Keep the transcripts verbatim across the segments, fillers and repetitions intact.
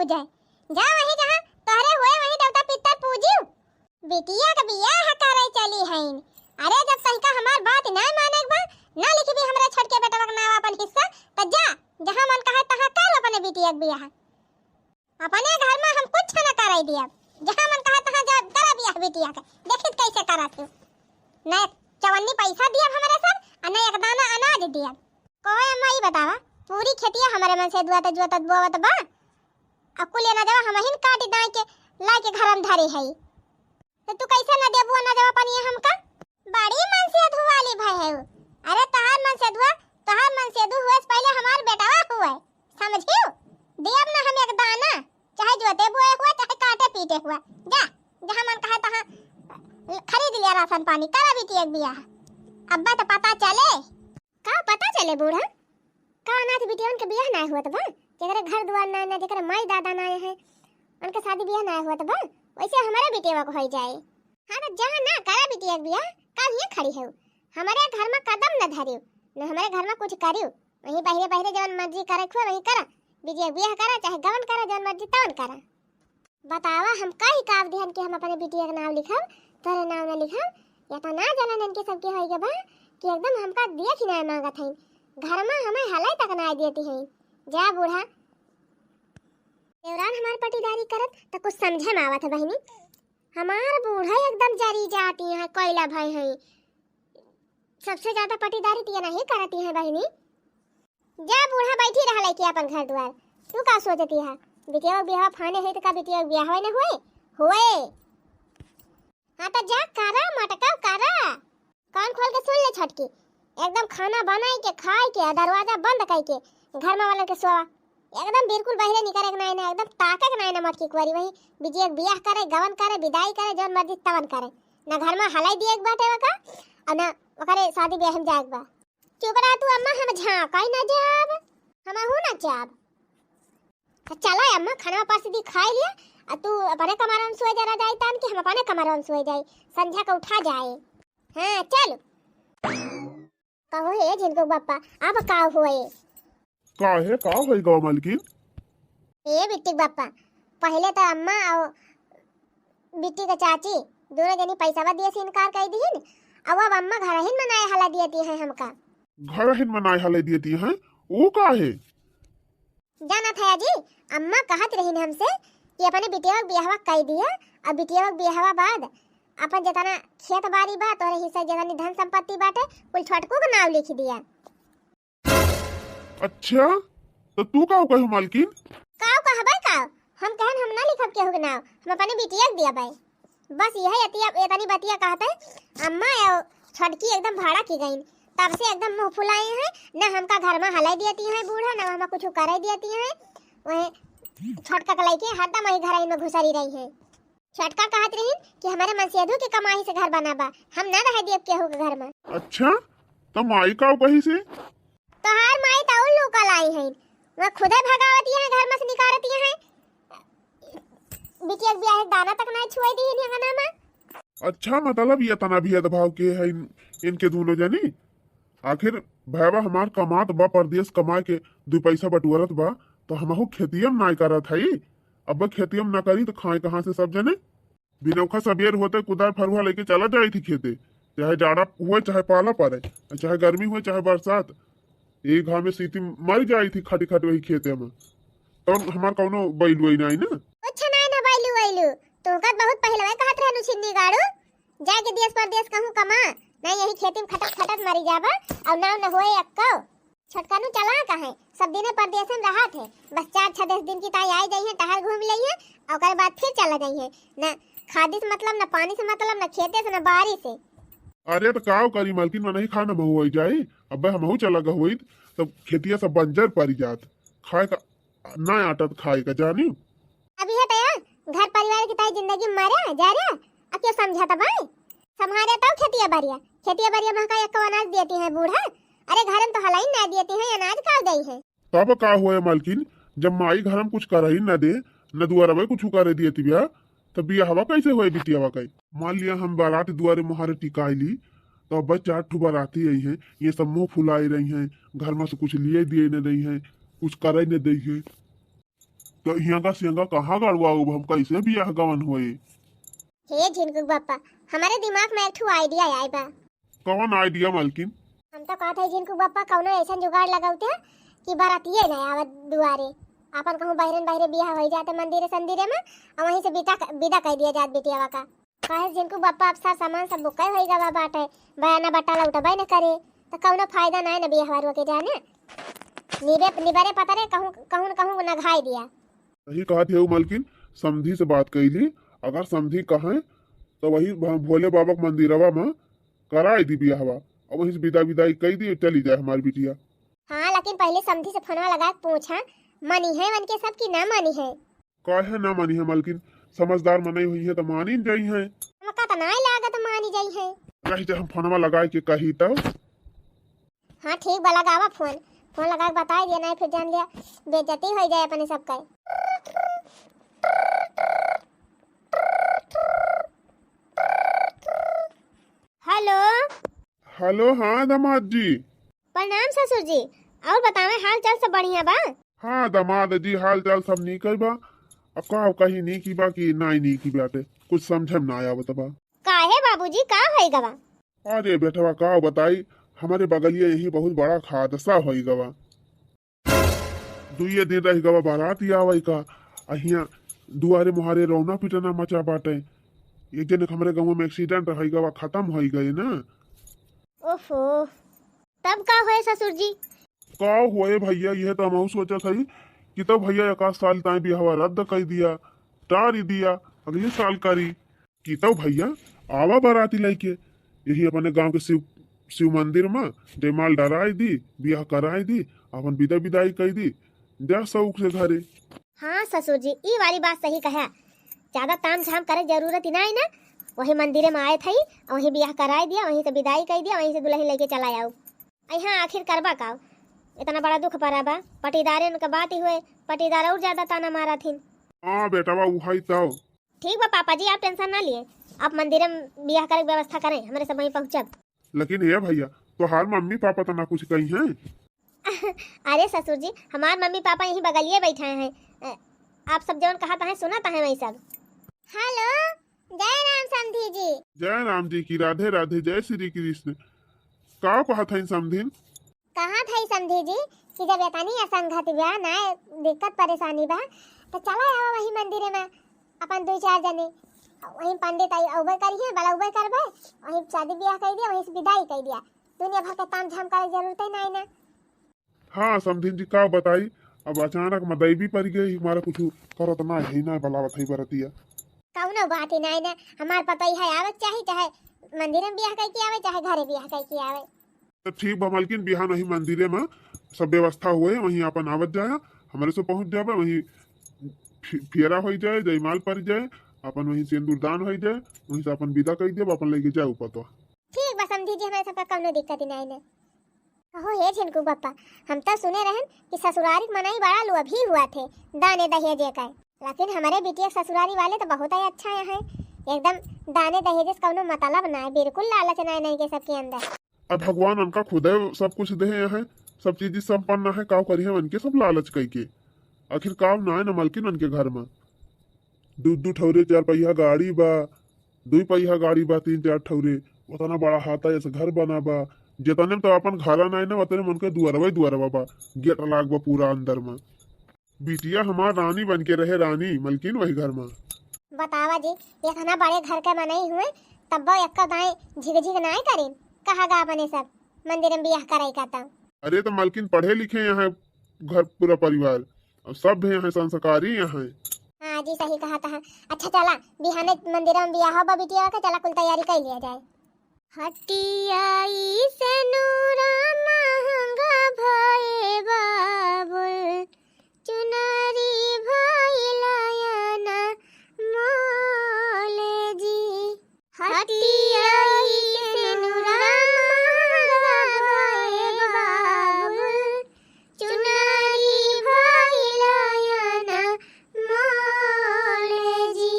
पूजे। जा वहीं जहाँ तोहरे हुए वहीं देवता पितर पूजियो। बिटिया के बियाह करे चली हईन। अरे जब तनिका हमार बात ना माने के बा, ना लिखबी हमरे छोटके बेटवा के नाव अपन हिस्सा, त जा जहाँ मन कहे तहाँ कर अपने बिटिया के बियाह। अपने घर में हम कुछ न करे दियब, जहाँ मन कहे तहाँ जा करा बियाह बिटिया के, देखित कैसे करत हो। न एक चवन्नी पैसा दियब हमरे सब, आ न एक दाना अनाज दियब। कहो अम्मा ई बतावा, पूरी खेतिया हमरे मन से दुआ त जुआ त बोवत बा, आ कुल अनाजवा हमहिन काट दाई के लाई के घर में धरे हई। तो तू कैसे न देबू अनाजवा पनिया हमका? बड़ी मन से अधुवाली भय है उ। अरे तहार मन से अधुआ, तहार मन से अधु हुए से पहले हमार बेटवा हुए, समझियो? देब ना हम एक दाना, चाहे जोते बोए हुआ, चाहे काटे पीटे हुआ। जा, जहाँ मन कहा तहाँ खरीद लिया राशन पानी, करा बिटिया के बियाह। अब्बा तो पता चले। का पता चले बूढ़ा? का अनाथ बिटियन के बियाह नाय होत बा? जेकरे घर दुआर नाय ना, जेकरे माई दादा नाय है, उनके शादी बियाह नाय होत बा, वैसे हमारे बिटिया को होई जाए। हाँ, तो जहाँ ना करा बिटिया के बियाह, का हियाँ खड़ी है? हमारे घर में कदम न धरियो, न हमारे घर में कुछ करियो। वहीं बहरे बहरे जवन मर्जी करे खुए वहीं करा, बिटिया के बियाह करा, चाहे गवन करा, जवन मर्जी तवन करा। बतावा, हम कही काव दिहन कि हम अपने बिटिया के नाव लिखब, तोरे नाव न लिखब? या तो ना जाने इनके सबके होई के बा कि एकदम हमका दिया ही ना मांगत हईन, घर में हमें हलाई तक ना देती हईन। जा बूढ़ा, देवरान हमार पटीदारी करत त कुछ समझे में आवत है बहिनी। हमार बूढ़ा एकदम जरी जाती है, कोयला भय है। सबसे ज्यादा पटीदारी तिया नहीं करती है बहिनी। जा बूढ़ा बैठी रह लइके अपन घर दुआर। तू का सोचती है? बिटिया बियाह फाने है तो का बिटिया बियाह न हुए? हुए। हाँ तो जा करा मटका करा। कान खोल के सुन ले छोटकी, एकदम खाना बनाई के, खाई के, दरवाजा बंद कई के, घर में वालन के सोवा। एकदम बिल्कुल बहरे निकरे के नाई ना, एकदम ताके के नाई ना मटकी कुआरी। वही बिटिया के बियाह करे, गवन करे, विदाई करे, जौन मर्जी तवन करे। ना घर में हलाई दिए के बाटे ओका, और ना ओकरे शादी ब्याह में जाए के बा। चुप रह तू अम्मा, हम झांकाई ना जाब, हमहू ना जाब। तो चला अम्मा, खाना परस दी, खाई लिया, आ तू अपने कमरा में सोए जा, रजाई तान के हम अपने कमरा में सोए जाई, संझा के उठा जाए। हाँ चल। कहो हे झिनकू बप्पा, अब का होए? काहे, का होई गवा मलकिन? ए बिट्टी के बप्पा, पहिले तो अम्मा और बिट्टी के चाची दोनों जनी पैसावा दिए से इनकार कर दीहिन, और अब अम्मा घरहिन मनाए हला दियती है हमका। घरहिन मनाए हला दियती है? वो काहे? जानत है जी, अम्मा कहत रहीन हमसे कि अपने बिटिया के बियाहवा कई दिया, और बिटिया के बियाहवा बाद अपन जितना खेत बाड़ी बा, तोरे हिस्सा जितनी धन संपत्ति बाटे, कुल छोटकू के नाव लिख दिया। अच्छा, तो तू का कहू मालकिन? काव कहबे काव? हम कहन हम ना लिखब केहू के नाव, हम अपने बिटिया के दिया बाई। बस यह एतिया, एतनी बतिया कहते अम्मा और छोटकी एकदम भाड़ा की गईन। तब से एकदम मुंह फुलाए हैं, न हमका घर में हलाई देती हैं बूढ़ा, न हमें कुछ करे देती हैं। वही छोटका के लइके हरदम वही घर में घुसरी रही हैं। छोटका कहत रहीन कि हमारे मनसेधु के कमाई से घर बना बा, हम ना रह दियब केहू के घर में। अच्छा, तो माई का कही से? तोहार माई तो उल्लू कल आई है, वह खुदे भगावती है, घर में से निकारती है। बिटिया के बियाह दाना तक ना छुआई दी है अंगना में। अच्छा, मतलब ये तना भेदभाव के है इन, इनके दोनों जनी? आखिर भैया हमार कमात बा, परदेस कमाए के दू पैसा बटोरत बा, तो हमहू खेतियम नाय करत हई। अब खेतियम ना करी तो खाए कहाँ से सब जने? बिनौखा सबेर होते कुदार फरुहा लेके चला जाई थी खेते, चाहे जाड़ा हुए, चाहे पाला पड़े, चाहे गर्मी हुए, चाहे बरसात। एक घामे सीती मर जाई थी खटी खट वही खेते में। तब हमार कौनो बैलू आई ना, आई ना। अच्छा, नाय ना बैलू वैलू, तोहका बहुत पहले कहत रहनु छिन्नी गाड़ू। जाके देश परदेश कहूँ कमा, नहीं यही खेती में खटत खटत मरी जाबा, और नाव न होए अक्को। छोटकनू चला का है, सब दिने परदेश में रहा थे, बस चार छह दस दिन की ताई आई जाई है, टहल घूम लई है, और ओकर बाद फिर चला जाई है। न खादी से मतलब, न पानी से मतलब, न खेते से, न बारी से। अरे तो काव करी मालकिन, मनही खा न बहु आई जाई, अबे हमहू चला गहुइत, तब खेतिया सब बंजर परी जात, खाए का ना आटत खाए का जानी। अब यह तो यार घर परिवार की ताई जिंदगी में मारे जा रहा, अब क्यों समझा था भाई? संभारे तो खेतिया बारिया, खेतिया बारिया महका एक अनाज देती है बूढ़ा। अरे घर में तो हलाई ना देती है, अनाज का दई है। तब का होए मालकिन, जब माई घर में कुछ करही न दे, न दुआरवे कुछ करे देती बिया, तब बियाहवा कैसे होए बिटियावा के? मान लिया हम बारात दुआरे मुहारे टिकाई ली, तो अब चार ठो बाराती आई हैं, ये सब मुंह फुलाई रही हैं, घर में से कुछ लिए दिए न रही हैं, कुछ करे न दई है। तो हियाँ का सियंगा कहाँ गड़वा उब हम कैसे बियाह गवन होए? हे झिनकू बप्पा, हमरे दिमाग में एक ठो idea आए बा। कवन idea मलकिन? हम तो कहत है झिनकू बप्पा कौनो ऐसन जुगाड़ लगौते कि बरातिये न आवत दुआरे, अपन कहूँ बहरन बहरे बियाह हो जाते मंदिरे संदिरे में, और वहीं से बिदा, बिदा कर दिया जात बिटियावा का। काहे झिनकू बप्पा अब सार सामान सब बुक्के होई गवा बाटे, बयाना बट्टा लौटबे न करे, तो कौनो फायदा नाय न बियाह वारुआ के जाने। निबे, निबरे पतरे कहूँ, कहूँ न कहूँ नघाई दिया। सही कहत है मलकिन, समधी से बात कैली, अगर समधी कहें तो वही भ-, भोले बाबा के मंदिरवा में कराई दी बियाहवा, और वहीं से विदा विदाई कई दी, चली जाए हमारी बिटिया। हाँ, लेकिन पहले समधी से फोनवा लगा के पूछा, मानी है उनके सब कि ना मानी है? काहे ना मानी है मलकिन, समझदार मनई हुई है तो मानी न जाई है। हमका तो नाय लागत मानी जाई है। रही जा हम फोनवा लगाए के कही तब। हाँ ठीक बा, लगावा फोन, फोन लगा के बताई दिया, नहीं फिर जान लिया बेइज्जती हो जाए अपने सबके। हेलो। हेलो, हाँ दामाद जी। प्रणाम ससुर जी। और बतावे, हाल चाल सब बढ़िया बा? हाँ दामाद जी, हाल चाल सब नीक बा। अब का कहीं नीक बा कि नाई नीक बाटे, कुछ समझे में ना आवत बा। काहे बाबूजी, का होई गवा? अरे बेटवा, का बताई, हमारे बगलिया यही बहुत बड़ा हादसा होई गवा। दुइये दिन रह गवा बारात आवे का, अहिया दुआरे मुहारे रौना पिटना मचा बाटे। एक जने के हमरे गाँव में accident होई गवा, खत्म होई गए ना। ओफो, तब का होए ससुर जी? का होए भैया, यह तो हमहू सोचत हई कि तब भैया एक आध साल ताई बियाहवा रद्द कर दिया, टारी दिया, अगले साल करी। कि तब भैया आवा बाराती लइके, यही अपने गांव के शिव, शिव मंदिर में जयमाल डराई दी, बियाह कराई दी, अपन विदा विदाई कर दी, जा शौक से घरे। हाँ ससुर जी, ई वाली बात सही कहा। ज्यादा ताम झाम करे जरूरत ही नाई ना। वही मंदिरे में आए थई, वही बियाह कराई दिया, वहीं से विदाई कर दिया, वहीं से दुल्हन लेके चला आओ। यहाँ आखिर करबा का? इतना बड़ा दुख पड़ा बा, पटीदारे उनका बात ही हुए, पटीदार और ज्यादा ताना मारा थिन। हाँ बेटवा, उहाई तब। ठीक बा पापा जी, आप tension ना लिए, आप मंदिरे में बियाह करे के व्यवस्था करें, हमरे सब वहीं पहुँचब। लेकिन हे भैया, तोहार मम्मी पापा तो ना कुछ कही हैं? अरे ससुर जी, हमार मम्मी पापा यहीं बगलिए बैठे हैं। अ, आप सब जवन कहत हैं, सुनत हैं वही सब। हेलो, जय राम समधी जी। जय राम जी की राधे राधे, जय श्री कृष्ण। का कहत हैं समधिन? कहत हई समधी जी कि जब एतनी असंगति बा, ना दिक्कत परेशानी बा, तो चला आवा वही मंदिरे में अपन दुई चार जने, वहीं पंडित आई अउबे करिहे, बलउबे करबे, वहीं शादी बियाह कर दिया, वहीं से विदाई कर दिया। दुनिया भर के ताम झाम करे जरूरत ही नाई ना। हाँ समधिन जी, का बताई, अब अचानक मदई भी पड़ गई, हमारा कुछ करत ना है ना, बलावत है बरतिया। कौनो बात ही नाई ना, हमार पतई है, आवे के चाही, चाहे मंदिर में बियाह करके आवे, चाहे घरे बियाह करके आवे। तो ठीक बा मलकिन, बिहान वही मंदिरे में सब व्यवस्था हुए, वहीं अपन आवत जाया, हमरे से पहुँच जाबे, वहीं फि-, फेरा होई जाए, जयमाल पड़ जाए, अपन वहीं सिंदूरदान होई जाए, वहीं से अपन विदा कर देब, अपन लेके जाए ऊपर तो। ठीक बा समधी जी, हमरे सबका कौनो दिक्कत ही नाई ने। कहो हे झिनकू बप्पा, हम तो सुने रहन कि ससुरारी के मनई बड़ा लोभी हुआ थे दाने दहेजे का, लेकिन हमरे बिटिया के ससुरारी वाले तो बहुत ही अच्छा है, एकदम दाने दहेजे से कौनो मतलब ना है, बिल्कुल लालच ना है नहीं के सबके अंदर। अब भगवान उनका खुदे सब कुछ देहे हैं, सब चीज संपन्न है, काव करिहे उनके सब लालच कई के। आखिर काव ना है न मलकिन उनके घर में। दू दू ठौरे चार पहिया गाड़ी बा, दुई पहिया गाड़ी बा, तीन चार ठौरे, उतना बड़ा हाता जैसे घर बना बा। जितने में तो अपन घरा ना है ना, उतने में उनके दुआरवा ही दुआरवा बा, गेट लाग बा पूरा अंदर में। बिटिया हमार रानी बन के रहे, रानी मलकिन वही घर में। बतावा जी, इतना बड़े घर के मनई हुए, तब्बो एक्को दाएं झिक झिक नाय करीन। कहा गा अपने सब मंदिर में बियाह कराई का तब। अरे तो मलकिन पढ़े लिखे यहाँ घर पूरा परिवार, और सब भी यहाँ संस्कारी यहाँ। हाँ जी, सही कहा था। अच्छा चला, बिहाने मंदिर में बियाह बा बिटिया के, चला कुल तैयारी कर लिया जाए। हटियाई से नूरा महंगा भए बाबुल, चुनरी भइल अनमोल जी। हटियाई से नूरा महंगा भए बाबुल, चुनरी भइल अनमोल जी।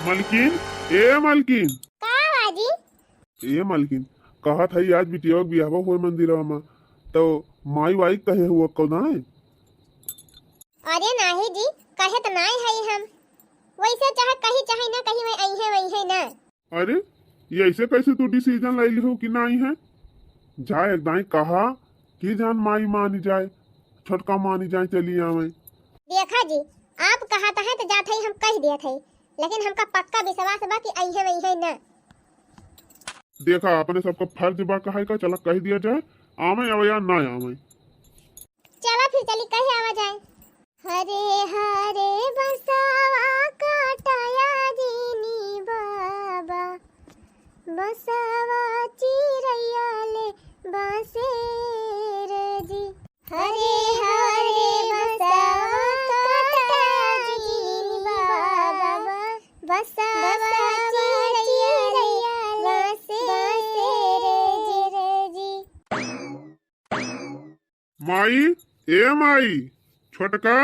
मलकिन, ए मलकिन। का बाजी? ए मलकिन, कहत हई आज बिटिया के बियाहवा होए मंदिरवा में, तो माई वाई कहे हुआ कौन है? अरे नाही जी, कहे तो नाही है हम। वैसे चाहे कही चाहे ना कही, वही आई है, वही है ना। अरे, ये ऐसे कैसे तू decision ले लिहो कि नाही है? जा एक दाई कहा कि जान माई मानी जाए, छोटका मानी जाए, चली आवे। देखा जी, आप कहत है तो जात है, हम कह दिया थे, लेकिन हमका पक्का विश्वास बा कि आई है, वही है ना। देखा, अपने सबका फर्ज बा कहे का, चला कह दिया जाए, आवे अब या ना आवे। चला फिर चली कहे आवा जाए। हरे हरे बसवा काटया जीनी बाबा, बसवा चिरैया ले बसेर जी। हरे हरे बसवा काटया जीनी बाबा, बसवा चिरैया ले बसेर जी। माई, ए माई, छोटका।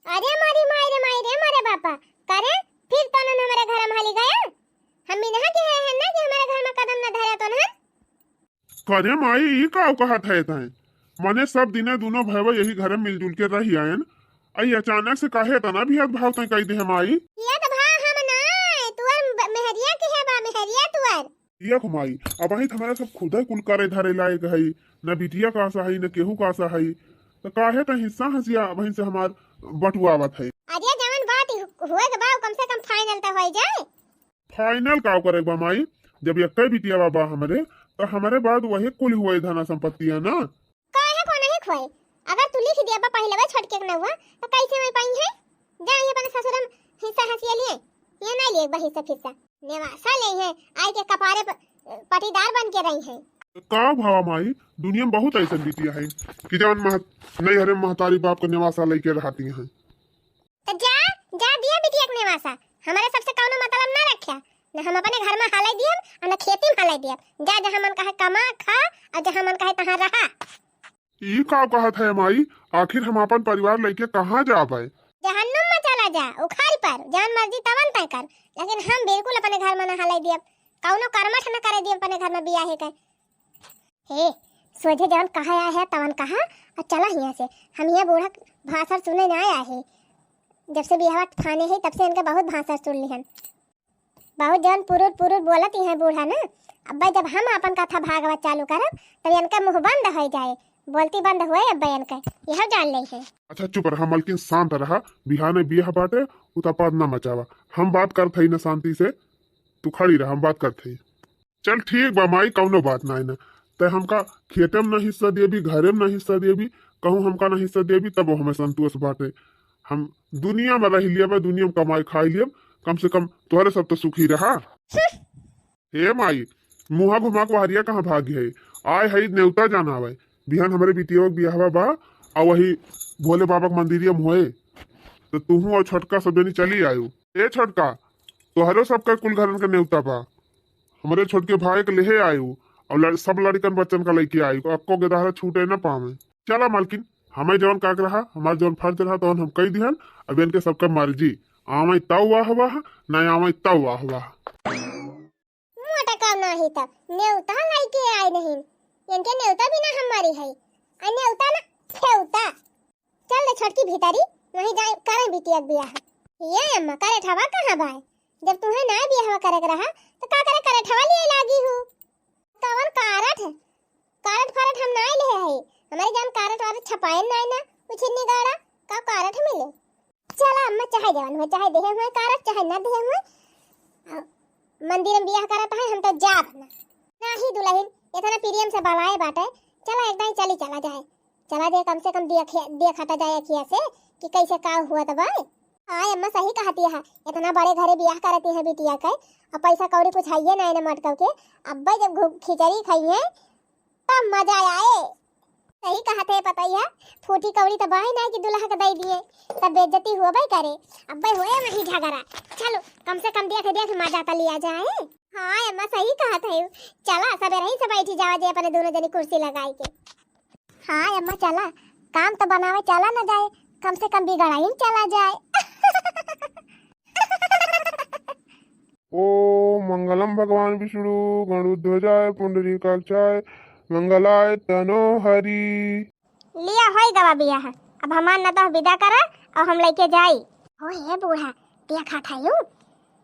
अरे मारी माई रे माई रे मारे बापा, करे फिर तनन हमारे घर में हाली गया। हम भी नहा के है, है ना कि हमारे घर में कदम न धरे तो ना। करे माई, ई का कहत है तैं? मने सब दिने दोनों भैया यही घर में मिलजुल के रही आयन, आई अचानक से काहे इतना भेदभाव तैं कह दे है माई? ये तो भा हम ना, तुअर ब-, मेहरिया के है बा, मेहरिया तुअर। यख माई, अबहिं त हमरा सब खुदे कुल करे धरे लायक हई, न बिटिया का आसा हई, न केहू का आसा हई, त काहे त हिस्सा हसिया अबहिं से हमार बटुआवत है? अरे जवन बात हु-, हुए के बा, कम से कम final त होई जाए। Final का करे के बा माई, जब एक्के बिटिया बा, बा हमरे, त हमरे बाद वही कुल हुए धना संपत्ति है ना। काहे को नहीं खोए? अगर तू लिख दिया बा पहिले बा छोटके के नौवा, तो कैसे मैं पाई है? जा ये अपने ससुर में हिस्सा हसिया लिए, ये नहीं लिए बा हिस्सा फिस्सा। नेवासा ले है, आई के कपारे प-, पटीदार बन के रही है। का भावा माई, दुनिया में बहुत ऐसन बिटिया है कि जवन मह-, नैहरे में महतारी बाप के नेवासा लेके रहती हैं। तो जा, जा दिया बिटिया के नेवासा, हमारे सबसे कौनो मतलब ना रख्या, न हम अपने घर में हाले दियब और न खेती में हाले दियब। जा, जहाँ मन कहे कमा खा और जहाँ मन कहे तहाँ रहा। ई का कहत है माई, आखिर हम अपन परिवार लेके कहाँ जाबे? जहन्नुम में चला जा, उखाल पर, जवन मर्जी तवन तय कर, लेकिन हम बिल्कुल अपने घर में न हाले दियब, कौनो कर्मठ न करे दियब अपने घर में बियाहे के। हे, सोझे जवन कहा आया है तवन कहा, और चला हियाँ से। हम यहाँ बूढ़ा भाषण सुने ना आया है। जब से बियाहवा ठाने है तब से इनका बहुत भाषण सुन लिहन। बहुत जवन पुरुर पुरुर बोलत ही है बूढ़ा ना। अब्बे जब हम अपन कथा भागवत चालू करब तब इनका मुँह बंद हो जाए, बोलती बंद हुए अब्बे इनके, यह जान ले है। अच्छा चुप रहा मलकिन, शांत रहा, बिहाने बियाह बाटे, उतापाद ना मचावा। हम बात करत हई ना शांति से, तू खड़ी रहा, हम बात करत हई। चल ठीक बा माई, कौनो बात नाई ना। तै हमका खेते में ना हिस्सा देबी, घरे में ना हिस्सा देबी, कहूँ हमका ना हिस्सा देबी, तब हमें संतोष बाटे। हम दुनिया में रह लियब, दुनिया में कमाई खाई लियब, कम से कम तोहरे सब तो सुखी रहा। हे माई, मुँहा घुमा के वहरिया कहाँ भागी है? आए है नेवता जाना आवे। बिहान हमरे बिटिया के बियाहवा बा, आ वही भोले बाबा के मंदिरिया में होए, तो तुहू और छोटका सब जनी चली आयु। ए छोटका, तोहरो सबका कुल घरन के नेवता बा। हमरे छोटके भाई के लेहे आयु और लड़-, सब लड़कन बच्चन का लेके आयु, अक्को गेदहरा छूटे न पावे। चला मालकिन, हमें जौन का रहा, हमार जौन फर्ज रहा, तौन हम कई दिहन। अब इनके सबका मर्जी, आवे तौ वाह वाह, न आवे तौ वाह वाह। मोटा काम नाही त नेवता लइके आए नहीं, इनके नेवता बिना हम मरी है, आ नेवता ना फेवता। चल रे छोटकी भीतरी, वहीं जाए करे बिटिया के बियाह। ये अम्मा, करेठवा कहाँ बाय? जब तुम्हें ना बियाह करे के रहा, तो का करे करेठवा लिए लागी हूँ? कवन कारठ? कारठ फारठ हम ना ले है, हमारे जान कारठ वारठ छपाए ना ना, उछिन्नी गाड़ा, का कारठ मिले? चला अम्मा, चाहे जवन हुए, चाहे देहे हुए कारठ, चाहे ना देहे हुए, आ, मंदिर में बियाह करत है, हम तो जाब ना। नाही दुलहिन, इतना प्रेम से बलाए बाटे, चला एक दाई चली चला जाए। चला दे, कम से कम देख, देख हटा जाए अखिया से कि कैसे का हुआ त बा। हाँ अम्मा, सही कहती है, इतना बड़े घरे बियाह करती है बिटिया के, अब पैसा कौड़ी कुछ हइये ना, ना मटकव के। अब्बे जब घु-, खिचड़ी खाइए तब मजा आए। सही कहत है पतैया, फूटी कौड़ी त बाय ना कि दुल्हा के दे दिए, तब बेइज्जती होबे करे। अब्बे होए वही झगड़ा। चलो, कम से कम देख देख मजा त लिया जाए। हाँ अम्मा, सही कहत है। चला, सबेरे ही से बैठी जावा जे अपने दोनों जनी कुर्सी लगाई के। हाँ अम्मा, चला, काम तो बनावे चला न जाए, कम से कम बिगड़ाइन चला जाए। ओम मंगलम भगवान विष्णु गरुड़ध्वजाय पुंडरीकाक्षाय मंगलाय तनो हरि। लिया होई गवा बियाह, अब हमार न तो विदा करा और हम लइके जाई। हो हे बूढ़ा, देखा था यू,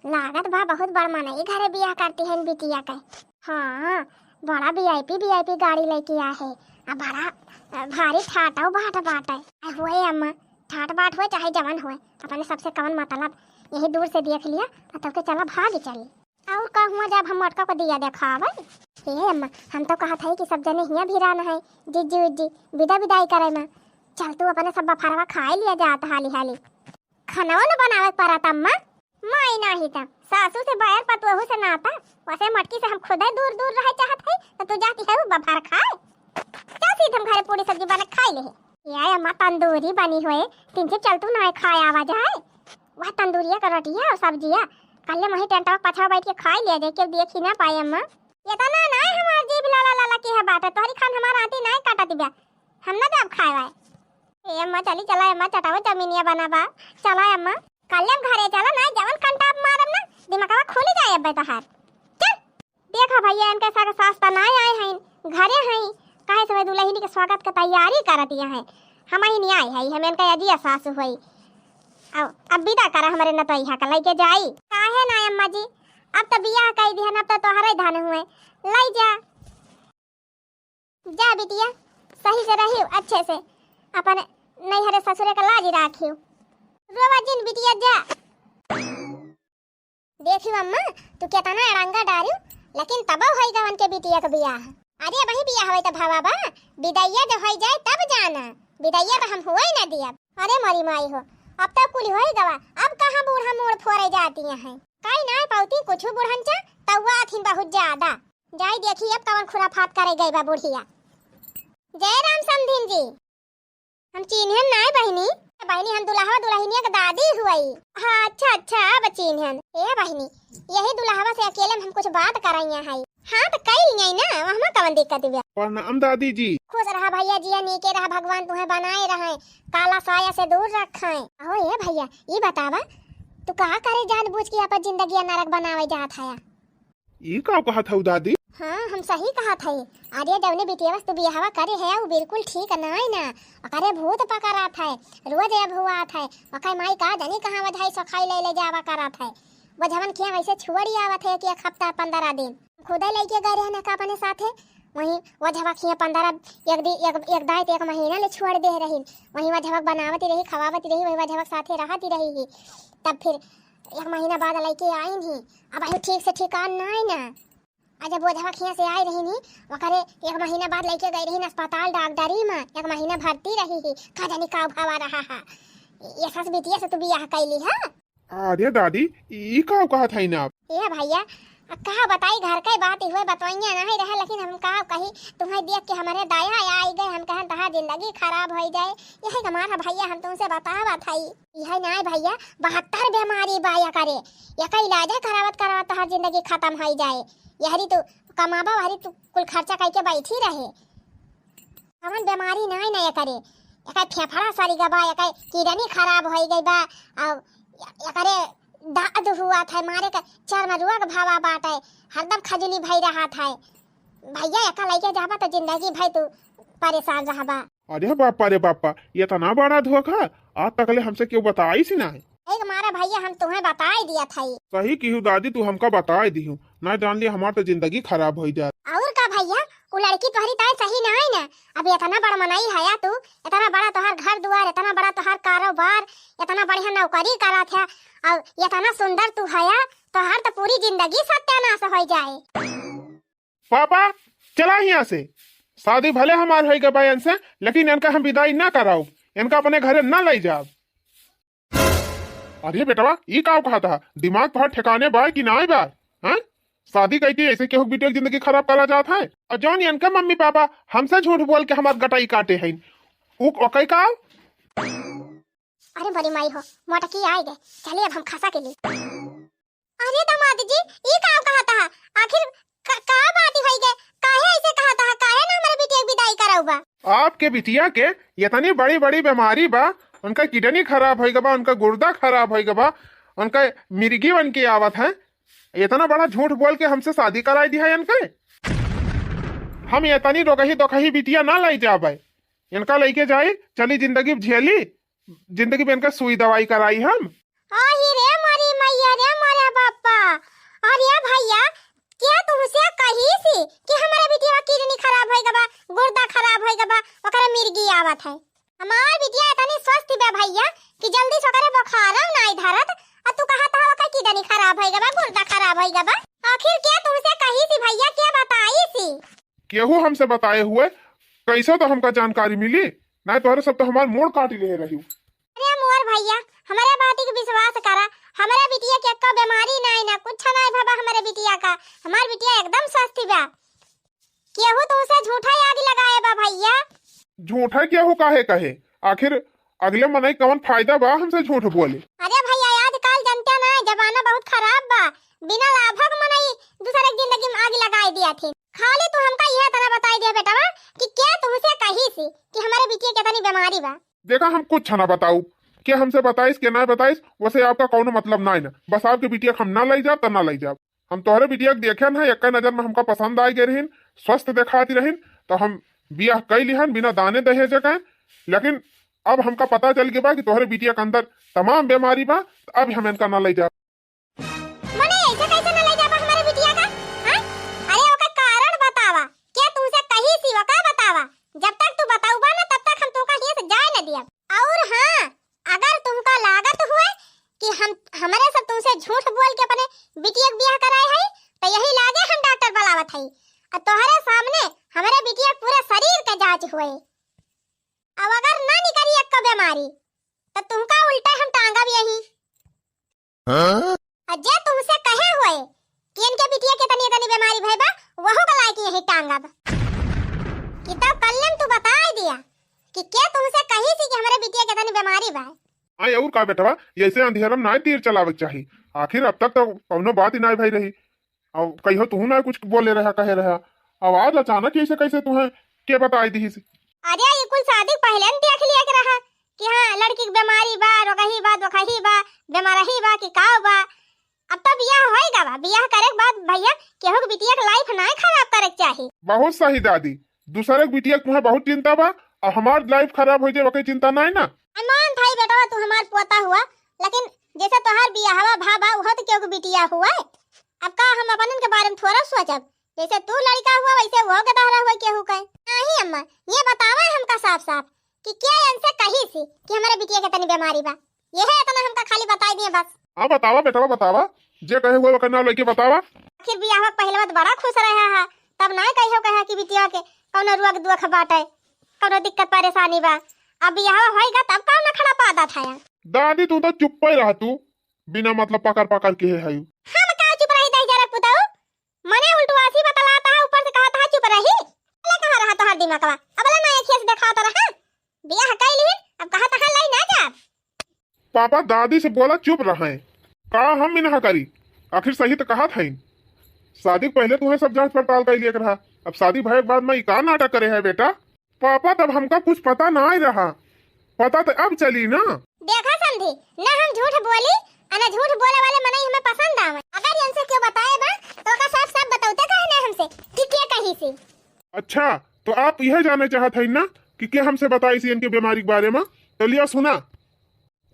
लागत बा बहुत बड़ मनई घरे बियाह करती है बिटिया के। हाँ, बड़ा वीआईपी वीआईपी गाड़ी लइके आए है, आ बड़ा, अ, भारी ठाटो बाट बाटे। आ होए अम्मा, ठाट बाट होए चाहे जवन होए, अपने सबसे कवन मतलब, यही दूर से देख लिया, आ तब के चला भाग चली। और का हुआ जब हम मटका को दिया देखावे? ए अम्मा, हम तो कहत हई कि सब जने हियाँ भिरान है, जिज्जी उज्जी, विदा विदाई करे में। चल तू अपने सब बफरवा खाए लिया जात हाली हाली। खानवा न बनावे के परत अम्मा। माई नाही त सासू से बैर पतोहू से नाता, वैसे मटकी से हम खुदे दूर दूर रहे चाहत हई, तो तू जाती है बफर खाए। चल सीधे हम घरे पूरी सब्जी बना खाई ले। ए अम्मा तंदूरी बनी होए, तिनसे चल तू ना खाए आवा जाए। वह तंदूरिया का रोटिया और सब्जिया, कल्ले वही टेंटवा पछवा बैठ के खाई लिया जाए, केहू देखी ना पाए अम्मा। इतना ना हमार जीभ लाला लाला के है बाटे, तोहरी खान हमार आंटी ना काटा दिब्या, हम ना जाब खाए वाए। ए अम्मा चली चला अम्मा, चटावा जमीनिया बना बा, चला अम्मा। कल्ले हम घरे चला ना, जवन कंटाप मारम ना, दिमागवा खुली जाए अब्बे तोहार। चल। देखा भैया, इनके साथ सास त ना आए हैं, घरे हैं, काहे से दुल्हनी के स्वागत के तैयारी करत हैं। हम ही नहीं आए हैं, हम इनका अजिया सास हुई। अब, अब विदा करा हमरे नतोइहा का, लइके जाई। काहे ना अम्मा जी, अब तो बियाह कई दिहन, अब तो तोहरे धन हुए, लई जा। जा बिटिया, सही से रहियो, अच्छे से अपन नैहरे ससुरे का लाज राखियो। रोवा जिन बिटिया, जा। देखियो अम्मा, तू केतना अड़ंगा डारियो, लेकिन तबो होई गवन के बिटिया के बियाह। अरे वही बियाह होई त भवा बा, बिदैया जो होई जाए तब जाना, बिदैया तो हम हुए न दियब। अरे मोरी माई हो, अब तो कुल होई गवा, अब कहाँ बूढ़ा मूड़ फोरे जाती हैं। कई ना पौती कुछ बुढ़न चा, तउआ अथिन बहुत ज्यादा। जाई देखी अब कवन खुराफात करे गई बा बुढ़िया। जय राम समधिन जी। हम चीन्हन नाय बहिनी। बहिनी, हम दुल्हवा दुल्हनिया के दादी हुई। हाँ, अच्छा, अच्छा, अब चीन्हन। ए बहिनी, यही दुल्हवा से अकेले में हम कुछ बात कराइया है। हाँ, तो कई लियाई ना, वहमा कवन दिक्कत बा। प्रणाम दादी जी। खुश रहा भैया, जिया नीके रहा, भगवान तुम्हें बनाए रहे, काला साया से दूर रखे। अहो ए भैया, ई बतावा, तू का करे जानबूझ के अपन जिंदगी नरक बनावे जात है? ई का कहत हऊ दादी? हाँ, हम सही कहत हई। अरे, जौने बिटिया से तू बियाहवा करे है, उ बिल्कुल ठीक नाई ना। ओकरे भूत पकड़त है, रोज ये भुआत है। ओकर माई का जानी कहाँ वजहई सोखाई ले ले जावा करत है। वजहवन खिया वैसे छोड़ी आवत है कि एक हफ्ता, पन्द्रह दिन। खुदे लेके गए रहने का अपने साथे, वहीं वजहवा खिया पन्द्रह, एक दिन, एक, एक दाई तो एक महीना ले छोड़ दे रही। वहीं वजहवा बनावती रही, खवावती रही, वही वजहवा साथे रहती रही ही। तब फिर एक महीना बाद लइके आइन ही, अब अभी ठीक से ठिकान नाई ना। आ जब ओझवा खिया से आई रही नी, ओकरे एक महीना बाद लइके गई रही अस्पताल डॉक्टरी में, एक महीना भर्ती रही ही, का जानी का उभावा रहा है। ये सस बिटिया से तू बियाह कैली है? अरे दादी, ई का कहत है ना आप? ए भैया, अब का बताई, घर के बात हुए बतवैया नहीं रहे, लेकिन हम का कही, तुम्हें देख के हमारे दया आई गए, हम कहन तहार जिंदगी खराब हो जाए, यही का मारा भैया हम तुमसे बतावत हई। यही नाय भैया, बहत्तर बीमारी बा एकरे, एकर इलाज करावत करावत तहार जिंदगी खत्म हो जाए। यहरी तू कमाबा, वहरी तू कुल खर्चा करके बैठी रहे। कवन बीमारी नाय ना एकरे, एकर फेफड़ा सरी गवा बा, एकर किडनी खराब हो गई बा, और एकरे दर्द हुआ था, मारे के चर्म रोग भवा बाटे, हरदम खजुली भई रहा था। भैया, एका लइके जाबा तो जिंदगी भर तू परेशान रहबा। अरे बापा रे बापा, इतना बड़ा धोखा, आज तकले हमसे केहू बताइस ही नाहीं। एक मारा भैया, हम तुम्हें बताई दिया था। सही किहू दादी, तू हमका बताई दिहू, ना जान लिया हमार तो जिंदगी खराब हो जात। और का भैया, उ लड़की तोहरी ताई सही नाहीं ना। अब इतना बड़ा मनई हया तू, इतना बड़ा तोहार घर दुआर, इतना बड़ा तोहार कारोबार, इतना बढ़िया नौकरी करत है, और इतना सुंदर तू हया, तोहार तो पूरी जिंदगी सत्यानाश हो जाए। पापा, चला यहाँ से। शादी भले हमार होई गबा इनसे, लेकिन इनका हम विदाई ना कराउब, इनका अपने घरे ना ले जाब। अरे बेटवा, ई का कहत हा? दिमाग तोहार ठिकाने बा कि नाय बा? हैं? शादी कइके ऐसे केहू के बिटिया के जिंदगी खराब करा जात है? और जौन इनका मम्मी पापा हमसे झूठ बोल के हमार गटाई काटे हैं, उ ओकई का? अरे बड़ी माई हो, मोटकी आए गए, चले अब हम खसा के लिए। अरे दामाद जी, ई का कहत हा? आखिर का, का बात होई गए? काहे ऐसे कहत हा? काहे ना हमारे बिटिया के विदाई कराउबा? आपके बिटिया के इतनी बड़ी-बड़ी बीमारी बा, उनका किडनी खराब होई गबा, उनका गुर्दा खराब होई गबा, उनका मिर्गी बन के आवत है, इतना बड़ा झूठ बोल के हमसे शादी कराई दिया इनके। हम एतनी रोगही दोखही बिटिया ना लइ जाबै। इनका लइके जाई, चली जिंदगी झेली, जिंदगी में इनका सुई दवाई कराई हम। आही रे मोरी मैया रे मोरे बापा। अरे भैया, के तुमसे कहिस कि हमरे बिटिया किडनी खराब होइ गबा, गुर्दा खराब होइ गबा, ओकरे मिर्गी आवत है। हमार बिटिया एतनी स्वस्थ बा भैया कि जल्दी से ओकरे बुखारौ नाई धरत, आ तू कहत हवा ओकर किडनी खराब होइ गबा, गुर्दा खराब होइ गबा। आखिर के तुमसे कहिस भैया, के बताइस? केहू हमसे बताए हुए, कैसे तो हमका जानकारी मिली, नाई तोहरे सब तो हमार मोड़ काटि लेहे रही। अरे मोर भैया, हमरे बाती के विश्वास करा, हमरे बिटिया के एक्को बीमारी नाई ना, कुछ नाई भवा हमरे बिटिया का, हमार बिटिया एकदम स्वस्थ बा। केहू तुमसे झूठा आग लगाए बा भैया। झूठा केहू काहे कहे, आखिर अगले मनई कवन फायदा बा हमसे झूठ बोले। अरे भैया, आजकल जनते ना, जमाना बहुत खराब बा, बिना लाभक मनई दूसरे के जिंदगी में आग लगाए दिया थी। खाली तू हमका यह तरह बताई दिया बेटवा कि के तुमसे कहिस कि हमरे बिटिया के तनी बीमारी बा। देखा, हम कुछ ना बताऊ, के हमसे बताइस, के ना बताइस, वैसे आपका कौनो मतलब ना है ना। बस आपके बिटिया के हम ना लइ जाब, त ना लइ जाब। हम तोहरे बिटिया के देखे ना, एक नजर में हमका पसंद आइ गए रहिन, स्वस्थ देखाती रहिन, तो हम बियाह कइ लिहन बिना दाने दहेज के। लेकिन अब हमका पता चल गया बा कि तोहरे बिटिया के अंदर तमाम बीमारी बा, तो अब हम इनका ना लइ जाब। मने ऐसे कैसे ना ले जाबा हमारे बिटिया का? हाँ? अरे ओकर कारण बतावा। के तुमसे कहिस ओका बतावा? जब तक तू बताउबा ना तब तक हम तुमका हियां से जाए न दियब। और हाँ, अगर तुमका लागत हुए कि हम, हमरे सब तुमसे झूठ बोल के अपने बिटिया के बियाह कराए है, तो यही लागे हम डॉक्टर बुलावत है। और तोहरे सामने हमरे बिटिया के पूरे शरीर के जांच हुए। अब अगर ना निकली एक बीमारी, तो तुमका उल्टा हम टांगब यही। हाँ? और जे तुमसे कहे हुए कि इनके बिटिया के तनी तनी बीमारी भई बा, वहू का लायक यही टांगब। कि तब कल्ले में तू बताई दिया कि के तुमसे कहिस कि हमरे बिटिया के तनी बीमारी बा। आई और का बेटवा, ऐसे अंधेरा में नाई तीर चलावे के चाही। आखिर अब तक तो कौनो बात ही नाई भई रही। अब कहियो तू ना कुछ बोले रहा, कहे रहा, अब आज अचानक ऐसे कैसे तुहे के बताई दिहिस? अरे, ये कुल शादी पहले न देख लिया के रहा कि हाँ, लड़की के बीमारी बा, रोगही बा, दोखही बा, बीमारही बा कि का बा। अब तो बियाह होई गवा, बियाह करे के बाद भैया केहू के बिटिया के life नाई खराब करे के चाही। बहुत सही दादी, दूसरे के बिटिया के तुहे बहुत चिंता बा, और हमार life खराब हो जाए, ओके चिंता नाई ना। अमान भाई बेटवा, तू हमार पोता हुआ, लेकिन जैसे तोहार बियाहवा भा बा, उहो तो केहू के बिटिया हुआ। अब का हम अपनन के बारे में थोड़ा सोचब? जैसे तू लड़का हुआ, वैसे वो गदहरा हुआ केहू के। नहीं अम्मा, ये बतावा हमका साफ साफ कि क्या इनसे कहिस कि हमारे बिटिया के तनी बीमारी बा, यह इतना हमका खाली बताई दिए बस। हाँ बतावा बेटवा बतावा, जे कहे हुआ ओकर नाम लेके बतावा। आखिर बियाह के पहले तो बड़ा खुश रहा है, तब ना कहियो कहा कि बिटिया के कौनो रोग दुख बाटे, कौनो दिक्कत परेशानी बा। अब बियाह होइगा तब कौन नखड़ा पादा था? दादी तू तो चुप्पे रह तू, बिना मतलब पकड़ पकड़ के है। हम का चुप रही दही जरा पुताऊ? मने उल्टवासी बतलाता है, ऊपर से कहता है चुप रही। अबला कहाँ रहा तोहार दिमागवा? अबला ना एक से देखाता रहा। बियाह कई लिहिन, अब कहता है लाई ना जा। पापा दादी से बोला चुप रहे। का हम मिनहा करी? आखिर सही तो कहत हईन। शादी के पहले तुम्हें सब जांच पड़ताल कर लिया रहा, अब शादी भय के बाद में ई का नाटक करे है बेटा? पापा तब हमका कुछ पता ना रहा, पता तो अब चली ना। देखा समधी, ना हम झूठ बोली, आ ना झूठ बोले वाले मनई हमें पसंद आवे। अगर इनसे क्यों बताए बा, तो ओका साफ साफ बतौते काहे ना हमसे कि के कहिस? अच्छा, तो आप यह जाने चाहत हईन ना कि के हमसे बताइस इनके बीमारी के बारे में? तो लिया सुना,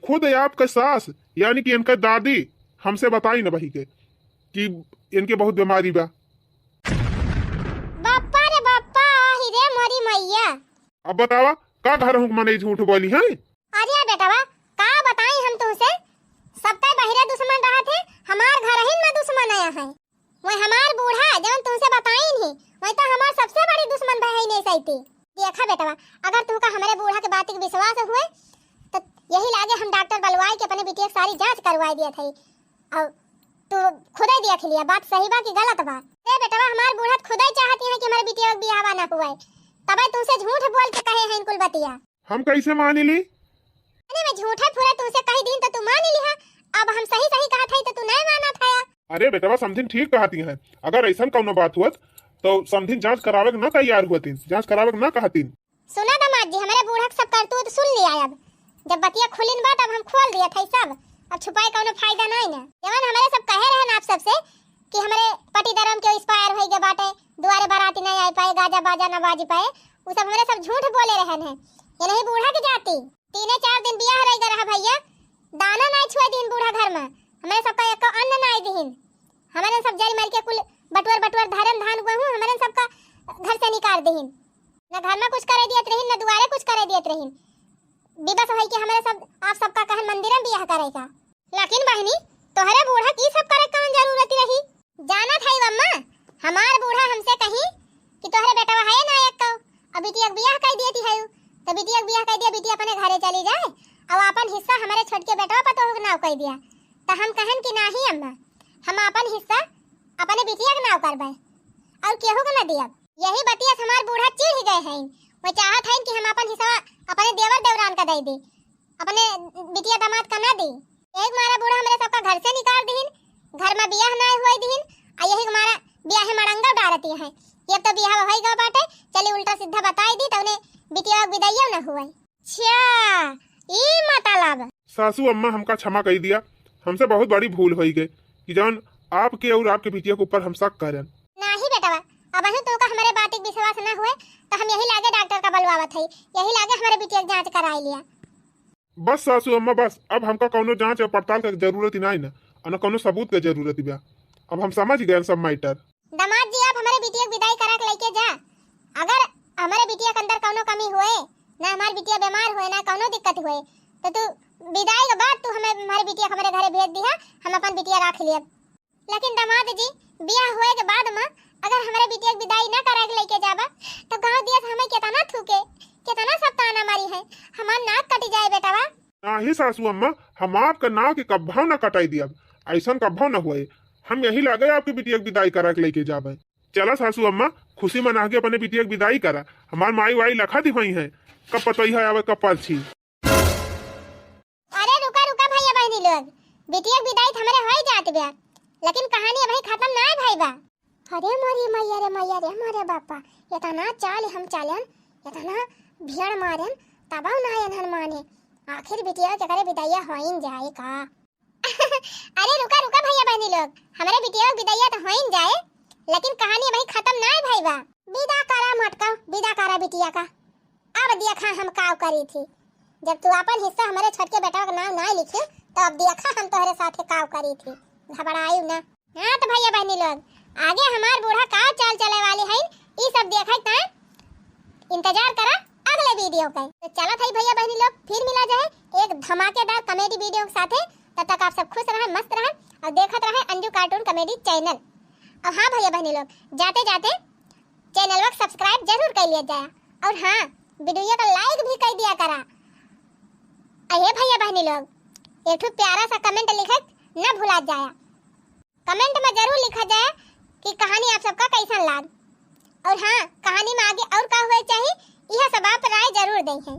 खुद आपके सास यानी कि इनके दादी हमसे बताइन बही के कि इनके बहुत बीमारी बा। बाप्पा रे बाप्पा, आही रे मोरी मैया। अब बतावा, का घर हुक मनई झूठ बोली है? अरे बेटवा, का बताई हम तुमसे, सबके बहिरे दुश्मन रहत है, हमार घरहिन में दुश्मन आया है। वही हमार बूढ़ा जवन तुमसे बताइन ही, वही तो हमार सबसे बड़ी दुश्मन बहिन है सैती। देखा बेटवा, अगर तुमका हमरे बूढ़ा के बात के विश्वास हुए, तो यही लागे हम डॉक्टर बलवाई के अपने बिटिया के सारी जांच करवाई दिया था। और तू खुदे देख लिया, बात सही बा कि गलत बा। ए बेटवा, हमार बूढ़ा तो खुदे चाहती है कि हमारे बिटिया के बियाहवा ना हुए, तबे तुमसे झूठ बोल के कहे हैं कुल बतिया। हम कैसे मानी ली? अरे मैं झूठा फूरा तुमसे कही दिन तो तू मान लिहा, अब हम सही सही कहा था तो तू नहीं माना था। अरे बेटवा, समधिन ठीक कहती हैं, अगर ऐसा कौनो बात हुआ तो समधिन जांच करावे के ना तैयार हुआ तीन, जांच करावे के ना कहतीन। सुना दामाद जी, हमरे बूढ़ा के सब करतूत सुन लिया। अब जब बतिया खुलिन बा तब हम खोल दिया था सब, अब छुपाए कौनो फायदा नहीं ना। जवन हमरे सब कहे रहे ना आप सबसे कि हमरे पटीदारम के expire होई गए बाटे, दुआरे बारात ना आइ पाए, गाजा बाजा ना बाजि पाए, उ सब हमरे सब झूठ बोले रहन है। ये नहीं बूढ़ा के जाति। तीने चार दिन बियाह रहि गए रहा भइया, दाना नाहीं छुए दिन बूढ़ा घर में। हमरे सबका एको अन्न नाहीं दिहिन। हमरे सब जरि मरि के कुल बटुअर बटुअर धरन धान गेहूँ, हमरे सबका घर से निकाल दिहिन। न घर में कुछ करे दियत रहिन, न दुआरे कुछ करे दियत रहिन। विवश होई के हमरे सब, आप सबका कहन मंदिर में बियाह करे का। लेकिन बहिनी, तोहरे बूढ़ा की सब करे कौन जरूरत रही? जानत है अम्मा, हमार बूढ़ा हमसे कही कि तोहरे बेटवा है ना एक कौ, अब बिटिया के बियाह कर दिए थी है, तो बिटिया के बियाह कर दिया, बिटिया अपने घरे चली जाए, और अपन हिस्सा हमारे छोटके बेटवा पतोह के नाव कर दिया। तो हम कहन कि नाही अम्मा, हम अपन हिस्सा अपने बिटिया के नाव करबे और केहू के ना दियब। यही बतिया से हमार बूढ़ा चिढ़ गए हैं। वो चाहत हैं कि हम अपन हिस्सा अपने देवर देवरान का दे दे, अपने बिटिया दामाद का ना दे। एक मारा बूढ़ा हमरे सबका घर से निकाल दिहिन, घर में बियाह ना हुए दिहिन, आ यही मारा बियाह मड़ंगा डारती हैं। ये तो बियाह होई गवा बाटे, चली उल्टा सीधा बताई दी, तउने बिटिया के विदाइयो ना हुए। अच्छा, ई मतलब। सासू अम्मा, हमका क्षमा कई दिया, हमसे बहुत बड़ी भूल होई गई कि जौन आपके और आपके बिटिया के ऊपर हम शक करन। नाही बेटवा, अबहू तोका हमरे बात के विश्वास ना हुए, तो हम यही लागे डॉक्टर का बलवावत है, यही लागे हमरे बिटिया के जांच कराई लिया। बस सासू अम्मा, बस, अब हमका कौनो जांच और पड़ताल के जरूरत ही नाही ना, और न कौनो सबूत के जरूरत बा। अब हम समझ गए सब मैटर। दामाद जी, आप हमरे बिटिया के विदाई करा के लेके जा। अगर हमरे बिटिया के अंदर कौनो कमी हुए, ना हमार बिटिया बीमार हुए, ना कौनो दिक्कत हुए, तो तू विदाई के बाद तू हमें, हमारे बिटिया के हमरे घरे भेज दिहा, हम अपन बिटिया रख लियब। लेकिन दामाद जी, बियाह हुए के बाद में अगर हमरे बिटिया के विदाई ना करा के लेके जाबा, तो गांव दिया से हमें कितना थूके, कितना सब ताना मारी है, हमार नाक कट जाए बेटवा। नाही सासू अम्मा, हम आपका नाक के कब्भाव ना कटाई दियब, ऐसन कब्भाव ना हुए। हम यही लागे आपके बिटिया के विदाई करा के लेके जाबे। चला सासू अम्मा, खुशी मना के अपने बिटिया के विदाई करा। हमार माई वाई लखा दी हुई है, कब पतोई है आवे कब परछी। अरे रुका रुका भैया बहनी लोग, बिटिया के विदाई तो हमरे होई जात बा, लेकिन कहानी अबही खत्म ना भई बा। अरे मोरी मैया रे मैया रे मोरे बापा, इतना चाल हम चालन, इतना भीड़ मारन, तबौ ना एनहन माने। आखिर बिटिया के करे विदाइया होइन जाए का? अरे रुका रुका भैया बहनी लोग, हमरे बिटिया के विदाइया तो होइन जाए, लेकिन कहानी अबही खत्म ना भई बा। विदा करा मटका, विदा करा बिटिया का। अब देखा हम काव करी थी, जब तू अपन हिस्सा हमरे छोटके बेटवा के नाम ना लिखी, तो अब देखा हम तोहरे साथे काव करी थी। घबरायु ना। हाँ तो भैया बहनी लोग, आगे हमार बूढ़ा का चाल चले वाली है, ई सब देखे का इंतजार करा अगले वीडियो के। तो चलत है भैया बहनी लोग, फिर मिला जाए एक धमाकेदार कॉमेडी वीडियो के साथे। तब तक आप सब खुश रहें, मस्त रहें और देखत रहें अंजू कार्टून कॉमेडी चैनल। और हाँ भैया बहनी लोग, जाते जाते चैनलवा के सब्सक्राइब जरूर कर लिया जाए। और हाँ, वीडियो का लाइक भी कर दिया करा। अरे भैया बहनी लोग, एक ठो प्यारा सा कमेंट लिखे न भुला जाए। कमेंट में जरूर लिखा जाए कि कहानी आप सबका कैसन लाग। और हाँ, कहानी में आगे और का हुए चाहिए, यह सब आप राय जरूर दें हैं।